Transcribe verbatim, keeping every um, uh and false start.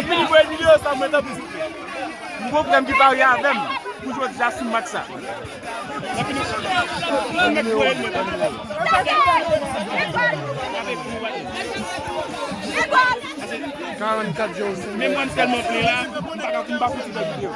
Epi li voye videyo sa mwen tanpri. M gon frè m ki parye avè m pou jodi a sou match sa. Epi nou, nou mèt voye l mwen tanpri. Karannkat zewo senk. Men mwen m tèlman plen la, m pa ka, m pa fouti fè videyo.